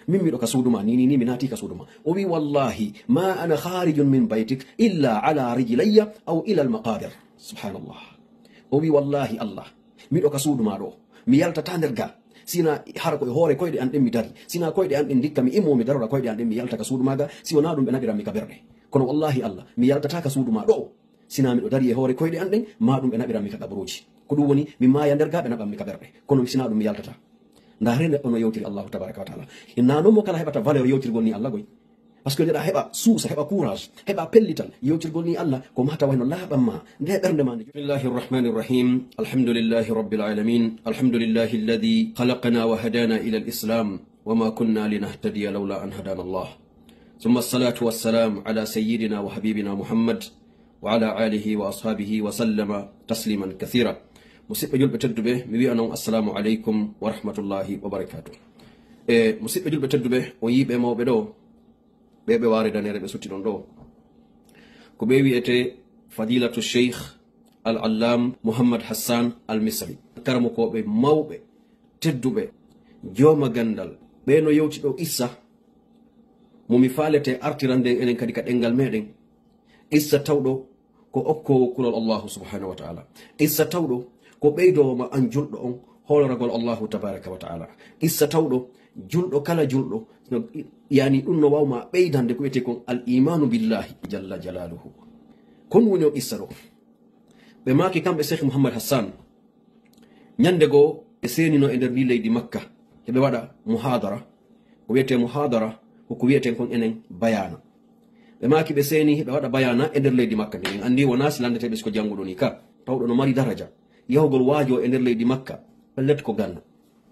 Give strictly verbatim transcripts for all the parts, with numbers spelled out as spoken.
Min miɗo ka suudu ma, ni, ni, ni, mi naati ka suudu ma. O wi, "Wallahi, ma ana kharijun min baytik illa ala rijlayya aw ila al maqabir." Subhanallah. O wi, "Wallahi Allah, miɗo ka suudu ma ɗo. Mi yaltata nder ga. Sina hara ko e hoore koyɗe an ɗen mi dari. Sina koyɗe an ɗen ndikka mi imo mi darora koyɗe an ɗen mi yalta ka suudu ma ga. Si wona ɗum ɓe naɓiran mi ka ɓerɗe. Kono wallahi Allah, mi yaltata ka suudu ma ɗo. Sina miɗo dari e hoore koyɗe an ɗen, ma ɗum ɓe naɓiran mi ka qaburuuji. Ko ɗum woni, mi maaya nder ga ɓe naɓan mi ka ɓerɗe. Kono sina ɗum mi yaltata." Nda hare neɗɗo no yewtiri Allahu tabaraka wa taala. Inna non mo kala heɓata valeur yewtirgol ni Allah goy. Parce que ndeɗa heɓa suusa, heɓa courage, heɓa pellital, yewtirgol ni Allah, ko mata wayno laaɓan ma, nde ɓernde ma nde. بسم الله الرحمن الرحيم. الحمد لله رب العالمين. الحمد لله الذي خلقنا وهدانا إلى الإسلام وما كنا لنهتدي لولا أن هدانا الله. ثم الصلاة والسلام على سيدنا وحبيبنا محمد وعلى آله وأصحابه وسلم تسليما كثيرا. Musidɓe julɓe tedduɓe, mi wi'a non assalamu aleykum wa rahmatullahi wa barakatuh. E musidɓe julɓe tedduɓe, o yiiɓe mawɓe ɗo, ɓe ɓe waare danere ɓe sutti ɗon ɗo. Ko ɓe wi'ete Fadilatu Sheikh Al-Allam Muhammad Hassan Al-Misri. Karamokooɓe mawɓe, tedduɓe, jooma gandal. Ɓe no yewti ɗo qissa mo mi faalete artirande enen kadi ka ɗengal meɗen. Qissa tawɗo ko okkoowo kulol Allahu subhanahu wa ta'ala. Qissa tawɗo ko ɓeydoowo ma an julɗo on hooloragol Allahu tabaraka wa ta'ala. Qissa tawɗo julɗo kala julɗo, no, yani ɗum no wawma ɓeydande ko wiyete kon al imanu billahi jalla jalaluhu. Kon woni o qissa ɗo. Ɓe maaki kamɓe Cheikh Mouhammad Hassan, ñande goo ɓe seenino e nder ndi leydi Makka, heɓe waɗa muhadara. Ko wiyete muhadara, ko ko wiyeten kon enen bayana. Ɓe maaki ɓe seeni heɓe waɗa bayana e nder leydi Makka. Ndi en andi wona si landeteɓe siko jannguɗo ni ka. Tawɗo no mari daraja. Yahugol waajo e nder leydi Makka, pellet ko ganna.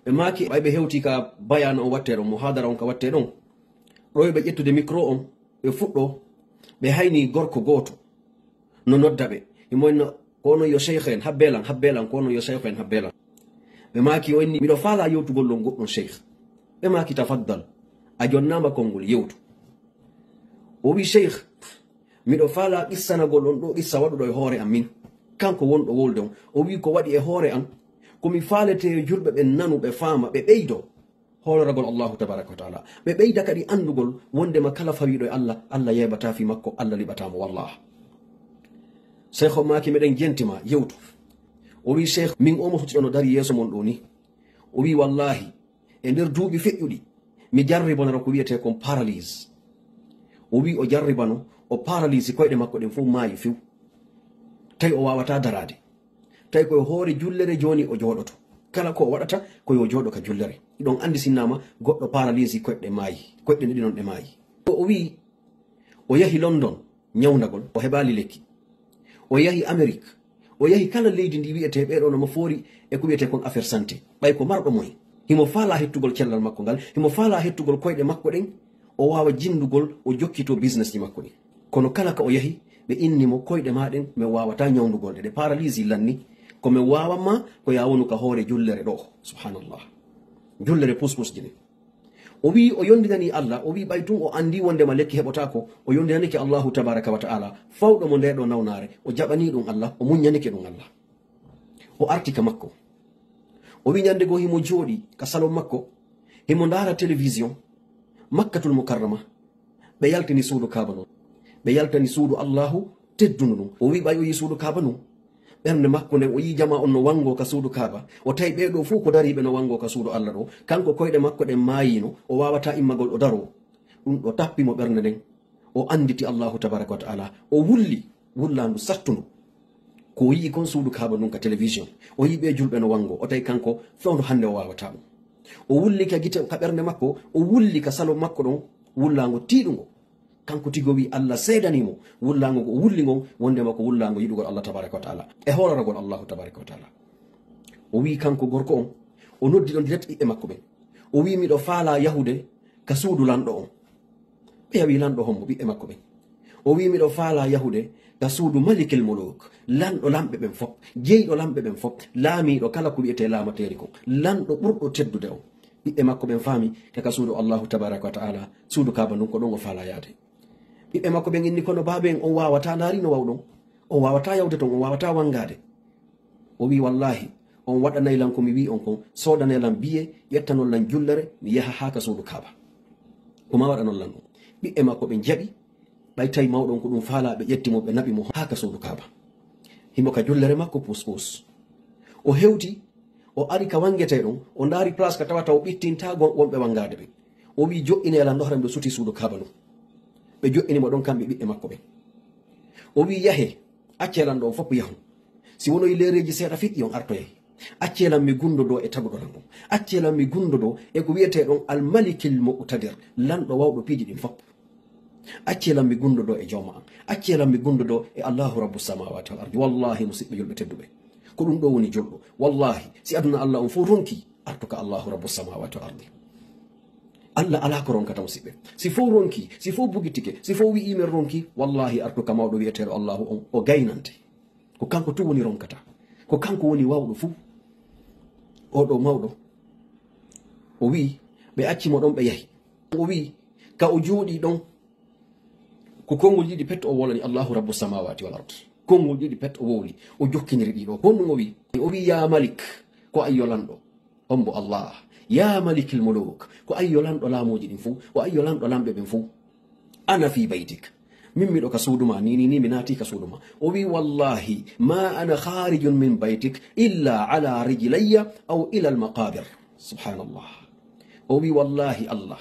Ɓe maaki ɓay ɓe hewti ka bayana on watte ɗon, muhadara on ka watte ɗon. Ɗo ɓe ƴettude micro on, ɓe fuɗɗo, ɓe hayni gorko gooto. No nodda ɓe. Himo inna, "Ko onon yo sheikh en, habbe lan, habbe lan, ko onon yo sheikh en, habbe lan." Ɓe maaki o inni, "Miɗo faala yewtugol ɗon goɗɗum sheikh." Ɓe maaki, "Tafaddal, a jonnaama konngol, yewtu." O wi, "Sheikh, miɗo faala qissanagol on ɗo qissa waɗuɗo e hoore am min. Kanko wonɗo wolde on." O wi, "Ko waɗi e hoore am, ko mi faalete yo julɓe ɓen nanu, ɓe faama, ɓe ɓeydo hooloragol Allahu tabaraka wa taala. Ɓe ɓeyda kadi anndugol wondema kala fawiiɗo e Allah, Allah yeebataa fii makko, Allah liɓataa mo, wallah." Sheikh o maaki, "Meɗen jentima, yewtu." O wi, "Sheikh, min o mo hutti ono dari yeeso mon ɗo ni." O wi, "Wallahi, e nder duuɓi feƴƴuɗi, mi jarribonora ko wiyetee kon paralyse." O wi o jarribano, o paralyse, koyɗe makko ɗen fof maayi few. Tawi o waawataa daraade. Tawi ko e hoore jullere jooni o jooɗoto. Kala ko o waɗata ko yo jooɗo ka jullere. Hiɗon anndi sinnaama goɗɗo paralisi koyɗe maayi, koyɗe ɗiɗi non ɗe maayi. O wi'i o yahi London ñawndagol, o heɓaali lekki. O yahi Amerik, o yahi kala leydi ndi wi'etee ɓee ɗoo no mo foori e ko wi'etee kon affaire santé. Ɓay ko marɗo moy. Himo faalaa hettugol cellal makko ngal, himo faalaa hettugol koyɗe makko ɗen, o waawa jinndugol, o jokkitoo business ji makko ɗin. Kono kala ka o yahi, ɓe inni mo, "Koyɗe maa ɗen, men waawataa ñawndugol ɗe, ɗe paralisi lanni. Ko men waawan maa, ko yaa wonu ka hoore jullere ɗoo." Subhanallah. Jullere puspusji ɗin. O wi'i o yondinanii Allah, o wi'i ɓay tun o anndii wondema lekki heɓotaako, o yondinanike Allahu tabaraka wa ta'ala, fawɗo mo ndee ɗoo nawnaare, o jaɓanii ɗum Allah, o muññanike ɗum Allah. O arti ka makko. O wi'i ñande goo himo jooɗii ka salon makko, himo ndaara télévision, Makkatul Mukarrama, ɓe yaltini suudu Kaaba non. Ɓe yaltani suudu Allahu teddundu ndun. O wi'i ɓay o yi'i suudu Kaaba ndun, ɓernde makko nden, o yi'i jamaa on no wangoo ka suudu Kaaba. O tawi ɓee ɗoo fow ko dariiɓe no wangoo ka suudu Allah ɗoo. Kanko koyɗe makko ɗen maayiino, o waawataa immagol o daroo. Ɗum ɗoo tappi mo ɓernde nden. O annditi Allahu tabaraka wa ta'ala. O wulli wullaandu sattundu. Ko o yi'i kon suudu Kaaba ndun ka télévision. O yi'i ɓee julɓe no wangoo. O tawi kanko fewndo hannde o waawataa ɗum. O wulli ka gite, ka ɓernde makko, o wulli ka salon makko ɗon wullaango tiiɗungo. Kanko tigi o wi'i Allah seedanii mo wullaango ngo o wulli ngon wondema ko wullaango yiɗugol Allah tabaraka wa ta'ala e hooloragol Allahu tabaraka wa ta'ala. O wi'i kanko gorko on, o noddi ɗon direct ɓiɓɓe makko ɓen. O wi'i, "Miɗo faalaa yahude ka suudu lanɗo on." Ɓe yawi, "Lanɗo hombo?" Ɓiɓɓe makko ɓen. O wi'i, "Miɗo faalaa yahude ka suudu Malikil Muluk, lanɗo lamɓe ɓen fop, jeyɗo lamɓe ɓen fop, laamiiɗo kala ko wi'etee laamateeri kon, lanɗo ɓurɗo teddude on." Ɓiɓɓe makko ɓen faami ka, ka suudu Allahu tabaraka wa ta'ala, suudu Kaaba ndun, ko ɗon o faalaa yaade. Ɓiɓɓe makko ɓen inni, "Kono baaba en, on waawataa, ndaari no wawɗon, on waawataa yawde ton, on waawataa wangaade." O wi'i, "Wallahi, on waɗanay lan ko mi wi'i on kon, soodanee lan biye, ƴettanon lan jullere, mi yaha haa ka suudu Kaaba." Ko ma waɗanon lan ɗum? Ɓiɓɓe makko ɓen jaɓi, ɓay tawi mawɗo on ko ɗum faalaa, ɓe ƴetti mo, ɓe naɓi mo haa ka suudu Kaaba. Himo ka jullere makko, puus puus. O hewti, o ari ka wangetee ɗon, o ndaari place ka tawata o ɓittintaa gon-, wonɓe wangaade ɓen. O wi'i, "Jo'inee lan ɗoo, hara miɗo sutii suudu Kaaba ndun." Ɓe jo'ini mo ɗon, kamɓe ɓiɓɓe makko ɓen. O wi'i, "Yahee, accee lan ɗoo, on fow yahon. Si wonoyi leereeji seeɗa fiɗɗi, on artoyay. Accee lan mi gunndodoo e taguɗo lan on. Accee lan mi gunndodoo e ko wi'etee ɗon Al-Malikil Muqtadir, lanɗo wawɗo piiji ɗin fow. Accee lan mi gunndodoo e Joomi an. Accee lan mi gunndodoo e Allaahu Rabbu Samaawaati wal Ardi." Wallaahi, musiɓɓe julɓe tedduɓe, ko ɗum ɗoo woni julɗo. Wallaahi, si aduna Alla on fow ronki, artu ka Allaahu Rabbu Samaawaati wal Ardi. Alla alaa ko ronkata, musiɓɓe. Si fow ronki, si fow bugitike, si fow wi'i men ronki, wallaahi, artu ka mawɗo wi'eteeɗo Allaahu on, o gaynante. Ko kanko tun woni ronkata. Ko kanko woni wawɗo fow. Oo ɗoo mawɗo, o wi'i, ɓe acci mo ɗon, ɓe yahi. O wi'i, ka o jooɗii ɗon, ko konngol ɗiɗi pet o wolani Allaahu Rabbu Samaawaati wal Ard. Konngol ɗiɗi pet o wowli, o jokkiniri ɗi ɗoo. Ko honɗum o wi'i? O wi'i, "Yaa Malik, ko an yo lanɗo." Hombo Allah. Yaa Malikil Muluk, ko an yo lanɗo laamuuji ɗin fow, ko an yo lanɗo lamɓe ɓen fow. Ana fii baytik. Min miɗo ka suudu maa, ni, ni, ni mi naatii ka suudu maa. O wi'i, "Wallaahi, ma ana khaarijun min baytik illa ala rijlayya aw ila al-maqaabir." Subhaanallah. O wi'i, "Wallaahi Allah,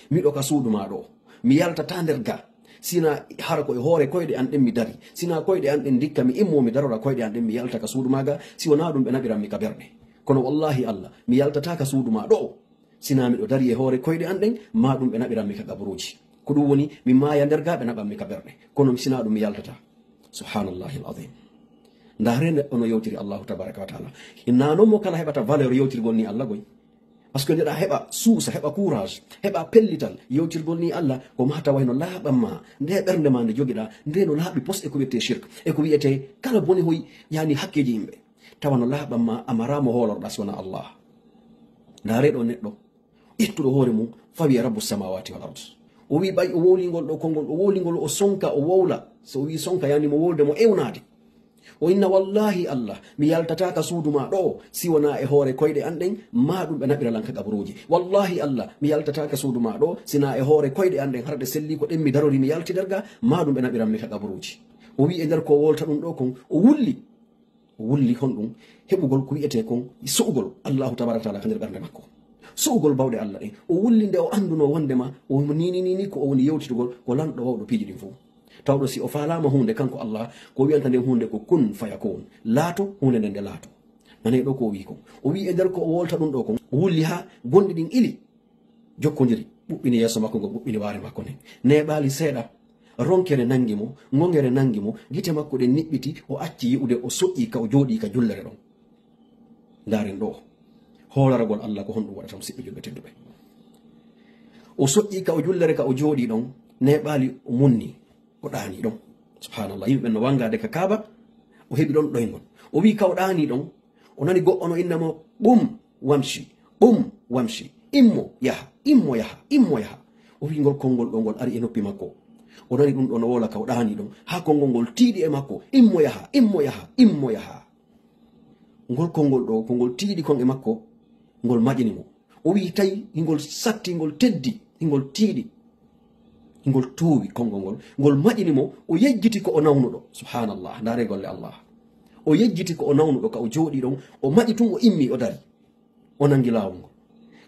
miɗo ka suudu maa ɗoo. Mi yaltataa nder gaa. Sinaa hara ko e hoore koyɗe an ɗen mi dari. Sinaa koyɗe an ɗen ndikka mi immoo mi darora koyɗe an ɗen mi yalta ka suudu maa gaa. Si wonaa ɗum ɓe naɓiran mi ka ɓerɗe. Kono wallaahi Allah, mi yaltataa ka suudu maa ɗoo. Sinaa miɗo dari e hoore koyɗe an ɗen, maa ɗum ɓe naɓiran mi ka qaburuuji. Ko ɗum woni, mi maaya nder gaa ɓe naɓan mi ka ɓerɗe. Kono sinaa ɗum mi yaltataa." Subhaanallahil aziim. Ndaaree neɗɗo no yewtiri Allaahu tabaaraka wa taala. Hinaa non mo kala heɓata valeur yewtirgol nii Allah goy. Parce que nde ɗa heɓa suusa, heɓa courage, heɓa pellital, yewtirgol nii Allah, ko maa tawa hino laaɓan maa, nde ɓernde maa nde jogiɗaa, nde no laaɓi pos e ko wi'etee shirk, e ko wi'etee kala bone hoy, yani hakkeeji yimɓe. Tawa no laaɓan maa, a maraa mo hoolorɗaa si wonaa Allah. Ndaaree ɗoo neɗɗo, ittuɗo hoore mum, fawi e Rabbu samaawaati wal ard. O wi'i ɓay o wowlii ngol ɗoo konngol, o wowlii ngol, o sonka, o wowla. So o wi'i sonka, yani mo wowlde mo ewnaade. O inna, "Wallaahi Allah, mi yaltataa ka suudu maa ɗoo, si wonaa e hoore koyɗe an ɗen, maa ɗum ɓe naɓira lan ka qaburuuji. Wallaahi Allah, mi yaltataa ka suudu maa ɗoo, sinaa e hoore koyɗe an ɗen, hara ɗe sellii ko ɗen mi darori, mi yalti nder gaa, maa ɗum ɓe naɓiran mi ka qaburuuji." O wi'i e nder ko o wowlta ɗum ɗoo kon, o wulli. O wulli honɗum? Heɓugol ko wi'etee kon su'ugol Allaahu tabaaraka wa taala ka nder ɓernde makko. Su'ugol bawɗe Allah ɗen. O wulli nde o anndunoo wonndema o ni, ni, ni, ni ko o woni yewtitugol ko lanɗo wawɗo piiji ɗin fow. Tawɗo si o faalaama huunde kanko Allah, ko wi'anta nden huunde ko kun fayakun. Laato, huunde nden nde laato. Nanee ɗoo ko o wi'i kon. O wi'i e nder ko o wowlta ɗum ɗoo kon, o wulli haa gonɗi ɗin ili, jokkondiri, ɓuɓɓini yeeso makko ngon, ɓuɓɓini waare makko nden. Neeɓaali seeɗa, ronkere nangi mo, ngongere nangi mo, gite makko ɗen niɓɓiti, o acci yi'ude, o soƴƴi ka, o jooɗii ka jullere ɗon. Ndaaren ɗoo, hooloragol Allah ko honɗum waɗata, musiɓɓe julɓe tedduɓe. O soƴƴi ka o jullere ka o jooɗii ɗon, neeɓaali o munni, o ɗaani ɗon. Subhaanallah, yimɓe ɓen no wangaade ka Kaaba, o heɓi ɗon ɗoyngol. O wi'i ka o ɗaani ɗon, o nani goɗɗo no inna mo, "Qum wamshi, qum wamshi, immo yaha, immo yaha, immo yaha." O wi'i ngol konngol ɗoo ngol ari e noppi makko. O nani ɗum ɗoo no wowla ka o ɗaani ɗon, haa konngol ngol tiiɗi e makko, "Immo yaha, immo yaha, immo yaha." Ngol konngol ɗoo, ko ngol tiiɗi kon e makko, ngol maƴini mo. O wi'i tawi hingol satti, ngol teddi, hingol tiiɗi, hingol tuuwi konngol ngol. Ngol maƴini mo, o yejjiti ko o nawnuɗo. Subhaanallah, ndaaree golle Allah. O yejjiti ko o nawnuɗo ka o jooɗii ɗon, o maƴi tun, o immi, o dari. O nangi laawol ngol.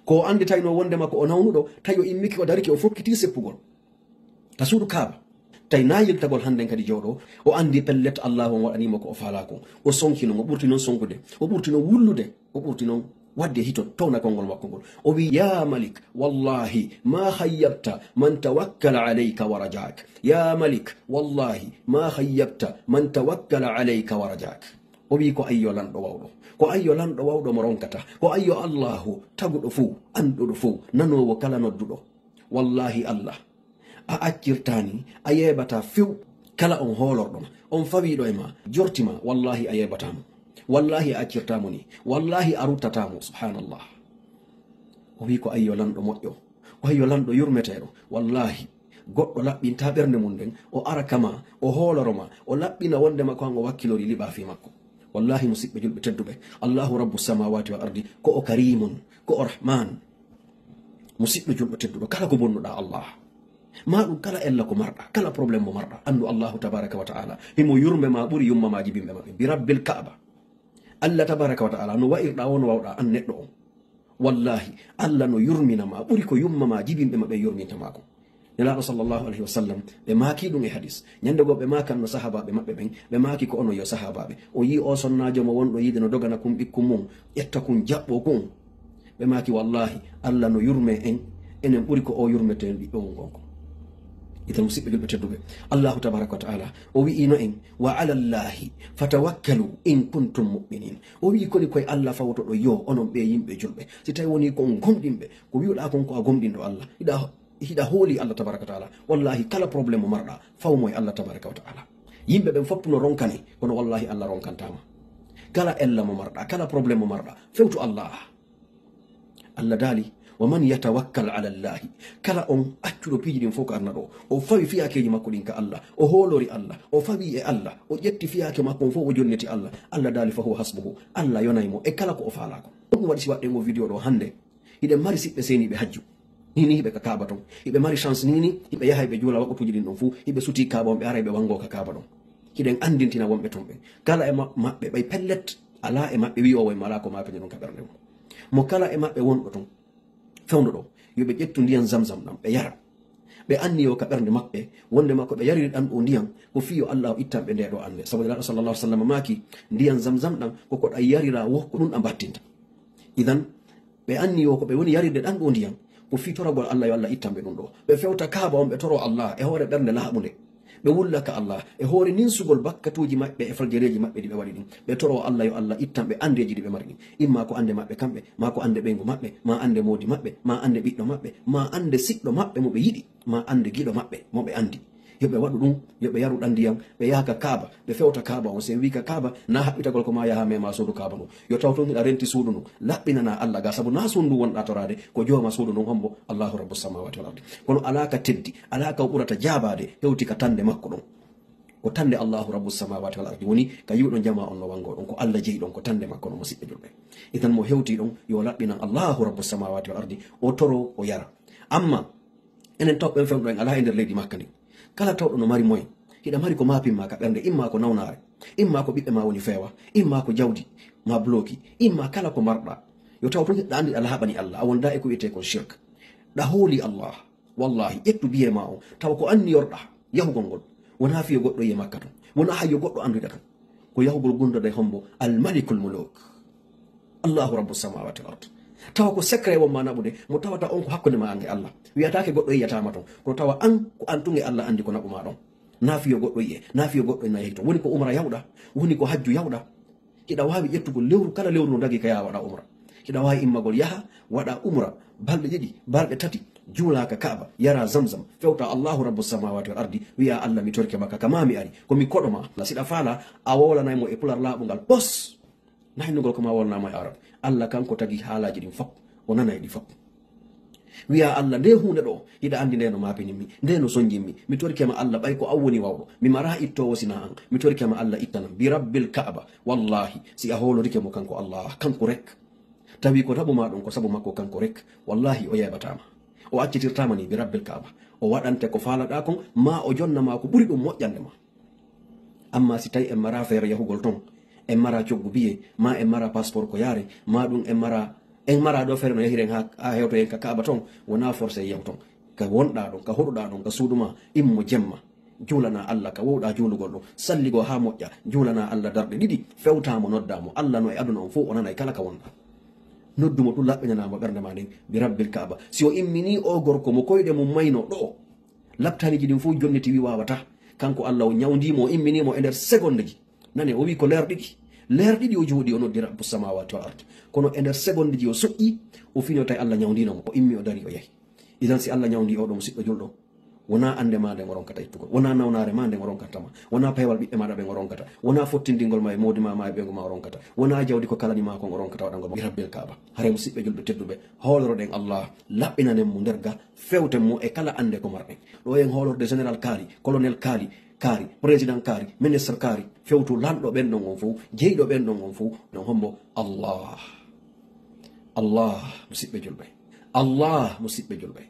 Ko o annditaynoo wonndema ko o nawnuɗo, tawi o immike, o darike, o fokkitii seppugol ka suudu Kaaba. Tawi naa yiltagol hannden kadi jooɗoo, o anndi pellet Allaahu on waɗanii mo ko o faalaa kon. O sonki non, o ɓurti non sonkude, o ɓurti non wullude, o ɓurti non waɗde hito towna konngol makko ngol. O wi'i, "Yaa Malik, wallaahi, maa khayyabta man tawakkala alayka wa rajaak. Yaa Malik, wallaahi, maa khayyabta man tawakkala alayka wa rajaak." O wi'i, "Ko an yo lanɗo wawɗo. Ko an yo lanɗo wawɗo mo ronkata. Ko an yo Allaahu taguɗo fow, annduɗo fow, nanoowo kala nodduɗo. Wallaahi Allah, a accirtaani, a yeebataa few kala on hoolorɗo ma, on fawiiɗo e ma, jorti ma, wallaahi a yeebataa mo. Wallaahi a accirtaa mo ni. Wallaahi a ruttataa mo." Subhaanallah. O wi'i, "Ko an yo lanɗo moƴƴo. Ko an yo lanɗo yurmeteeɗo. Wallaahi, goɗɗo laɓɓintaa ɓernde mum nden, o ara ka ma, o hooloro ma, o laɓɓina wonndema ko an o wakkilori liɓaa fii makko." Wallaahi, musiɓɓe julɓe tedduɓe, Allaahu Rabbu samaawaati wal ardi, ko o Kariimun, ko o Rahmaan. Musidɗo julɗo tedduɗo, kala ko bonnuɗaa Allah, ma ɗum kala ella ko marɗa, kala problème mo marɗa, anndu Allahu tabaraka wa ta'ala himo yurme ma ɓuri yumma ma jibinɓe maɓɓe. Bi rabbil Ka'aba, Allah tabaraka wa ta'ala no wa'irɗa o, no wawɗa an neɗɗo on. Wallahi, Allah no yurmina ma ɓuri ko yumma ma jibinɓe ma ɓe yurminta ma kon. Nelaaɗo sallallahu alayhi wa sallam, ɓe maaki ɗum e hadis. Ñande goo ɓe maakanno sahaabaaɓe maɓɓe ɓen, ɓe maaki ko onon yo sahaabaaɓe. O yi'i o sonnaajo mo wonɗo yiide no dogana kun ɓikkun mun, ƴetta kun jaɓɓo kun. Ɓe maaki, wallahi, Allah no yurme en, enen ɓuri ko o yurmete ɓiɓɓe mun on kon. Idan musidɓe julɓe tedduɓe, Allahu tabaraka wa ta'ala o wi'ino en, "Wa ala Allahi fatawakkalu in kuntum mu'minin." O wi'i, koni koye Allah fawotoɗon yo onon ɓee yimɓe julɓe. Si tawi wonii ko on gomɗinɓe, ko wi'uɗaa kon ko a gomɗinɗo Allah, hiɗa, hiɗa hooli Allah tabaraka wa ta'ala, wallahi kala problème mo marɗaa, faw mo e Allah tabaraka wa ta'ala. Yimɓe ɓen fof no ronkane, kono wallahi Allah ronkantaa ma. Kala ella mo marɗaa, kala problème mo marɗaa, fewtu Allah. Allah daali, "Wa man yatawakkal ala Allahi." Kala on accuɗo piiji ɗin fof ko arna ɗo, o fawi fiyaakeeji makko ɗin ka Allah, o hoolori Allah, o fawi e Allah, o ƴetti fiyaake makko on fof o jonniti Allah. Allah daali, "Fa huwa hasbuhu." Allah yonay mo e kala ko o faalaa kon. Ɗum waɗi si waɗɗen o vidéo ɗo hannde, hiɗen mari siɓɓe seeniiɓe hajju. Ni ni hiɓe ka Kaaba ton. Hiɓe mari chance ni ni, hiɓe yaha hiɓe juula waqtuuji ɗin ɗon fof, hiɓe sutii Kaaba on, ɓe ara hiɓe wangoo ka Kaaba ɗon. Hiɗen anndintina wonɓe ton ɓen. Kala e ma-, maɓɓe ɓay pellet, alaa e maɓɓe wi'oowo e mo alaa ko maapini ɗon ka ɓernde mum. Mo kala e maɓɓe wonɗo ton, fewndo ɗo, yo ɓe ƴettu ndiyan Zamzam ɗan, ɓe yara. Ɓe anniyoo ka ɓernde maɓɓe, wonndema ko ɓe yariri ɗan ɗoo ndiyan, ko fii yo Allah o ittan ɓe ndee ɗoo annde. Sabu Nelaaɗo sallallahu alaihi wa sallam maaki, ndiyan Zamzam ɗan, ko ko ɗan yarira wo, ko ɗun ɗan battinta. Idan, ɓe anniyoo ko ɓe woni yarirde ɗan ɗoo ndiyan, ko fii toragol Allah yo Allah ittan ɓe ɗun ɗoo. Ɓe fewta Kaaba on, ɓe toroo Allah e hoore ɓernde laaɓunde. Ɓe wulla ka Allah e hoore ninsugol bakkatuuji maɓɓe e faljareeji maɓɓe ɗi ɓe waɗi ɗin. Ɓe toroo Allah yo Allah ittan ɓe anndeeji ɗi ɓe mari ɗin. Imma ko annde maɓɓe kamɓe, maa ko annde ɓeyngu maɓɓe, maa annde moodi maɓɓe, maa annde ɓiɗɗo maɓɓe, maa annde siɗɗo maɓɓe mo ɓe yiɗi, maa annde giɗo maɓɓe mo ɓe anndi. Yo ɓe waɗu ɗun, yo ɓe yaru ɗan ndiyan, ɓe yaha ka Kaaba, ɓe fewta Kaaba on. Si en wi'i ka Kaaba, naa haɓɓitagol ko maa yaha mema suudu Kaaba ndun. Yo taw tun hiɗa renti suudu ndun, laɓɓinanaa Allah ga, sabu naa suudu ndun wonɗaa toraade, ko jooma suudu ndun, hombo? Allahu Rabbus samawati wal ardi. Kono alaa ka teddi, alaa ka o ɓurata jaabaade, hewti ka tande makko ɗon. Ko tande Allahu Rabbus samawati wal ardi woni ka yi'uɗon jamaa on no wangoo ɗon, ko Allah jeyi ɗon, ko tande makko non, musiɓɓe julɓe. Idan mo hewti ɗon, yo laɓɓinan Allahu Rabbus samawati wal ardi, o toro, o yara. Amma enen tawɓe ɓen fewndo en alaa e nder leydi Makka ndin. Kala tawɗo no mari moyen, hiɗa mari ko maapin ma ka ɓernde, imma ko nawnaare, imma ko ɓiɓɓe ma woni feewa, imma ko jawdi ma bloki, imma kala ko marɗa. Yo taw tun hiɗa anndi a laaɓani Allah, a wondaa e ko wi'etee kon shirk. Ɗa hooli Allah, wallahi, ƴettu biyee ma on, taw ko anniyorɗa yahugol ngol, wonaa fiyo goɗɗo yi'e Makka ton, wonaa hayyo goɗɗo annduɗa ton. Ko yahugol gundode hombo? Al Malikul Muluk. Allahu Rabbus samawati wal ard. Tawa ko secret won ma naɓude, mo tawata on ko hakkunde ma an e Allah. Wi'ataake goɗɗo yi'ataa ma ton, kono tawa an, ko an tun e Allah anndi ko naɓu ma ɗon. Naa fiyo goɗɗo yi'e, naa fiyo goɗɗo na yahi ton. Woni ko umra yawɗa, woni ko hajju yawɗa. Hiɗa waawi ƴettugol lewru, kala lewru no dagi ka yaha waɗa umra. Hiɗa waawi immagol yaha, waɗa umra, balɗe ɗiɗi, balɗe tati, juula ka Kaaba, yara Zamzam, fewta Allahu Rabbus samawati wal ardi, wi'a, "Allah, mi torike ma ka, ka maa mi ari, ko mi koɗo ma." La, siɗa faala, a wowlanay mo e pular laaɓungal, ɓos. Na hinnugol ko ma wowlana mo e Arab. Allah kanko tagi haalaaji ɗin fop, o nanay ɗi fop. Wi'a, "Allah, nde huunde ɗo, hiɗa anndi nde no maapininmi, nde no sonjinmi. Mi torike ma, Allah, ɓay ko an woni wawɗo. Mi maraa ittoowo sinaa an. Mi torike ma, Allah, ittanam. Bi Rabbil Ka'aba, wallahi, si a hoolorike mo kanko Allah, kanko rek, tawi ko naɓu ma ɗon ko sabu makko kanko rek, wallahi, o yeeɓataa ma. O accitirtaa ma ni, bi Rabbil Ka'aba. O waɗante ko faalaɗaa kon, maa o jonna ma ko ɓuri ɗum moƴƴande ma." Amma si tawi en maraa feere yahugol ton, en maraa coggu biye, maa en maraa passeport ko yaare, maa ɗum en maraa, en maraa ɗo feere no yahiren haa, haa hewtoyen ka Kaaba ton, wonaa forcé yahu ton. Ka wonɗaa ɗon, ka hoɗuɗaa ɗon, ka suudu maa, immo jemma, juulanaa Allah ka wowɗaa juulugol ɗon, salligoo haa moƴƴa, juulanaa Allah darɗe ɗiɗi, fewtaa mo, noddaa mo. Allah no e aduna on fow, o nanay kala ka wonɗaa. Noddu mo tun, laɓɓinanaa mo ɓernde maa nden, bi Rabbil Ka'aba. Si o imminii, oo gorko mo koyɗe mum maynoo ɗoo, laptaniiji ɗin fow jonniti, wi waawataa. Kanko Allah o ñawndii mo, o imminii mo e nder segondeji. Nane, o wi ko leer ɗiɗi. Leer ɗiɗi o jooɗii, o noddi Rabbu samawati wal ard. Kono e nder segondeji o soƴƴii, o fini, o tawi Allah ñawndiino mo. O immi, o darii, o yahi. Idan si Allah ñawndii oo ɗoo musiɗɗo julɗo, wonaa annde maa nden o ronkata ittugol. Wonaa nawnaare maa nden o ronkata ma. Wonaa peewal ɓiɓɓe maaɗa ɓen o ronkata. Wonaa fottindingol ma e moodi maa, maa e ɓeyngu maa o ronkata. Wonaa jawdi ko kalani maa kon o ronkata waɗangol ma. Bi Rabbil Ka'aba. Haray musiɓɓe julɓe tedduɓe, hooloroɗen Allah, laɓɓinanen mo nder ga, fewten mo e kala annde ko marɗen. Ɗoo en hoolorde Général Kaari, Colonel Kaari, Kaari, Président Kaari, Ministre Kaari, fewtu lanɗo ɓen ɗon on fow, jeyɗo ɓen ɗon on fow, ɗon hombo? Allah. Allah, musiɓɓe julɓe. Allah, musidɓe julɓe,